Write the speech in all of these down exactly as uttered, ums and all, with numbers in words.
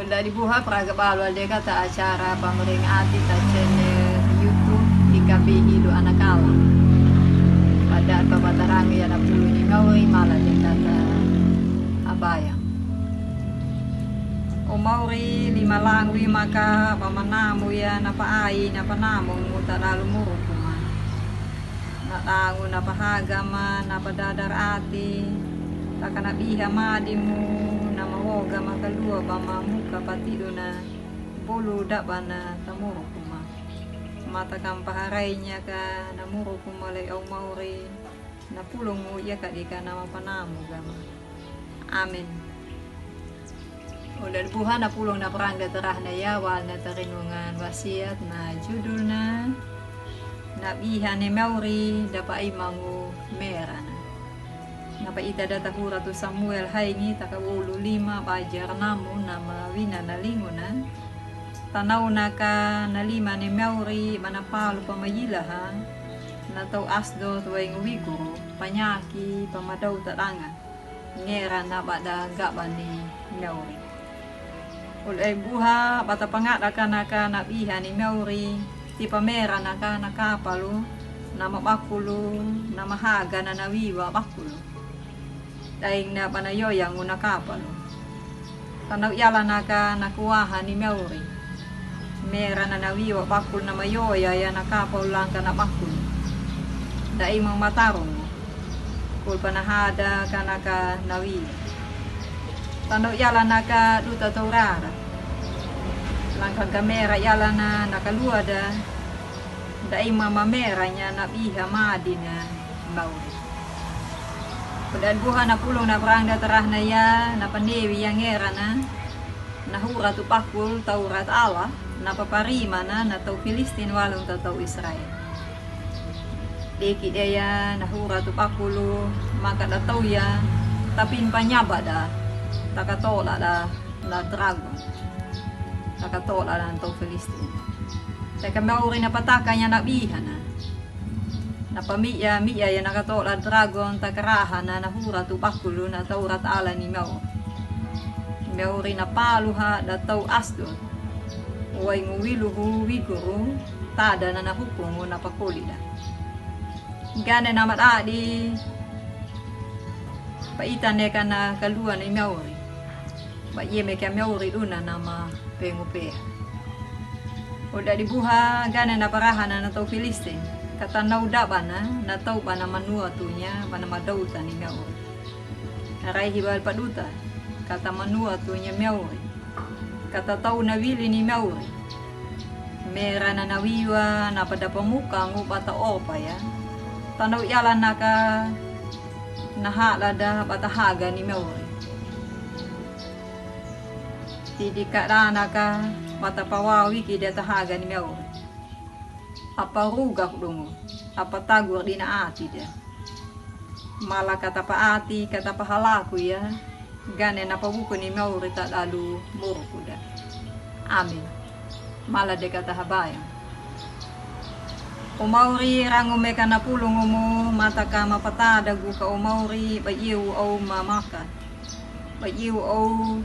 Dadi buha praga balu alde kata acara pamring ati ta channel YouTube I K P Hilo Anakala. Pada pa batarangu ya na pulu ni mauri mala de kata abaya. O mauri lima langu i maka pamanamu ya na paai na panamu muta lalu muru kuma. Na dangu na pahaga ma na padadar ati, taka na biha madimu na mawoga ma kalua ba ma muka patidu na bolu daba na tamuru kuma. Mata kam paharai nya ka na muru kuma lai au mauri na pulungu ya kadika na mapanamu gama. Amin. Uda buha na pulung na prangga terahna ya wal na tarinungan wasiat na judulna na biha ni mauri dapa imangu merana. Na pa ita data hura tu Samuel haingi taka wulu lima bajar namu na mawina na linguna. Tanau naka na lima ni mauri mana palu pa mayilaha na tau Asdod waingu wiguru panyaki pa madau tadanga. Ngera na bada gaba ni mauri. Ul ai buha bata pangada ka naka na biha ni mauri ti pamera naka na kapalu na mabakulu na mahaga na nawiwa bakulu. Daing na bana yoyangu na kapalu. Tanau yala naka na kuaha ni mauri. Mera na nawiwa bakulu na mayoya ya na kapalu langka na bakulu. Daing mamatarungu. Kul panahada ka naka nawi. Tanau yala naka duta taurara. Langka gamera yala na naka luada. Daing mamamera nya na biha madina mauri. Uda buha na pulung na prangga terahna ya na panewi ya ngera na. Na hura tu bakul taurat Allah na paparima na na tau Filistin walung ta tau Israel. Deki deya na hura tu bakulu maka da tau ya tapin panyaba da taka tola da na dragon taka tola da na tau Filistin. Taka mauri na pataka nya na biha na. Na pamiya miya ya na katola dragon taka raha na na hura tu bakulu na taurat Allah ni mauri. Mauri na palu ha da tau Asdod. Waingu wiluhu wiguru tada na na hukungu na pakolida. Gane na madadi pa ita neka na kalua ni mauri. Ba iye meka mauri duna na ma pengu pea. Uda dibuha gane na paraha na na tau Filistin kata nau daba na na tau bana manua tunya bana madauta ni mauri. Arai hibal paduta kata manua tunya mauri. Kata tau na wili ni mauri. Mera na na wiwa na pada pamuka ngu bata opa ya. Tanau yala naka na hala da bata haga ni mauri. Tidi kada naka bata pawawi ki da ta haga ni mauri. Apa ruga kudungu apa tagur dina ati da. Mala kata pa ati kata pa halaku ya. Gane na pa buku ni mauri ta dalu muruku da. Amin. Mala de kata habaya. O mauri rangu meka na pulungumu mata kama patada gu ka o mauri ba iu au mamaka. Ba iu au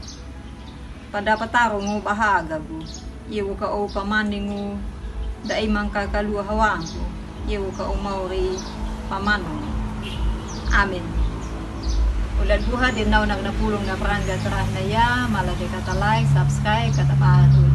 pada patarungu ba haga gu. Iu ka au pamaningu da imang ka kalua hawangu. Iu ka o mauri pamanungu. Amin. Uda buha de nau nak na pulung na prangga terahna ya mala de kata like subscribe kata baru.